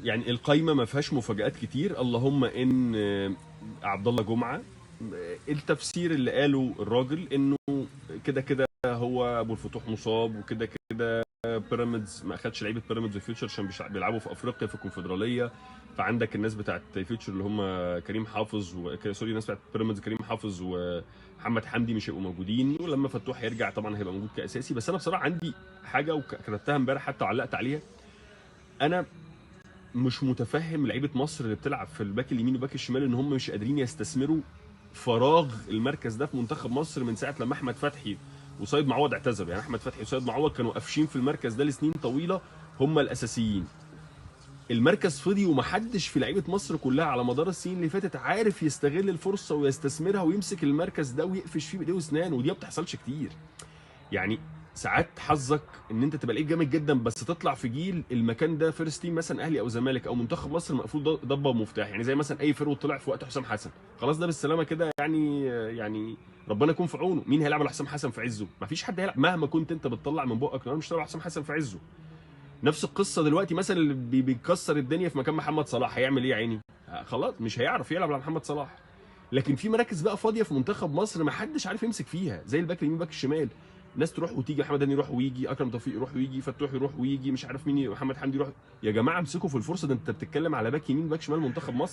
يعني القايمة ما فيهاش مفاجآت كتير، اللهم ان عبد الله جمعه، التفسير اللي قاله الراجل انه كده كده هو ابو الفتوح مصاب، وكده كده بيراميدز ما اخدش لعيبة بيراميدز وفيوتشر عشان بيلعبوا في افريقيا في الكونفدراليه، فعندك الناس بتاعت فيوتشر اللي هم كريم حافظ sorry، الناس بتاعت بيراميدز كريم حافظ ومحمد حمدي مش هيبقوا موجودين، ولما فتوح يرجع طبعا هيبقى موجود كاساسي. بس انا بصراحة عندي حاجة وكتبتها امبارح حتى وعلقت عليها، انا مش متفهم لعيبة مصر اللي بتلعب في الباك اليمين والباك الشمال ان هم مش قادرين يستثمروا فراغ المركز ده في منتخب مصر من ساعة لما احمد فتحي وسيد معوض اعتزلوا. يعني احمد فتحي وسيد معوض كانوا قافشين في المركز ده لسنين طويلة، هم الاساسيين. المركز فضي ومحدش في لعيبة مصر كلها على مدار السنين اللي فاتت عارف يستغل الفرصة ويستثمرها ويمسك المركز ده ويقفش فيه بايديه واسنانه، ودي ما بتحصلش كتير. يعني ساعات حظك ان انت تبقى لعيب جامد جدا بس تطلع في جيل المكان ده first team مثلا اهلي او زمالك او منتخب مصر مقفول ضبه ومفتاح، يعني زي مثلا اي forward طلع في وقت حسام حسن، خلاص ده بالسلامة كده، يعني ربنا يكون في عونه. مين هيلعب على حسام حسن في عزه؟ مفيش حد هيلعب مهما كنت انت بتطلع من بقك نار، مش هتلعب على حسام حسن في عزه. نفس القصة دلوقتي مثلا اللي بيكسر الدنيا في مكان محمد صلاح هيعمل ايه يا عيني؟ خلاص مش هيعرف يلعب على محمد صلاح. لكن في مراكز بقى فاضية في منتخب مصر ما حدش عارف يمسك فيها، زي الباك اليمين باك الشمال، ناس تروح وتيجي، محمد هاني يروح ويجي، اكرم توفيق يروح ويجي، فتوح يروح ويجي، مش عارف مين، محمد حمدي يروح. يا جماعة امسكوا في الفرصة ده، انت بتتكلم على باك يمين باك شمال منتخب مصر.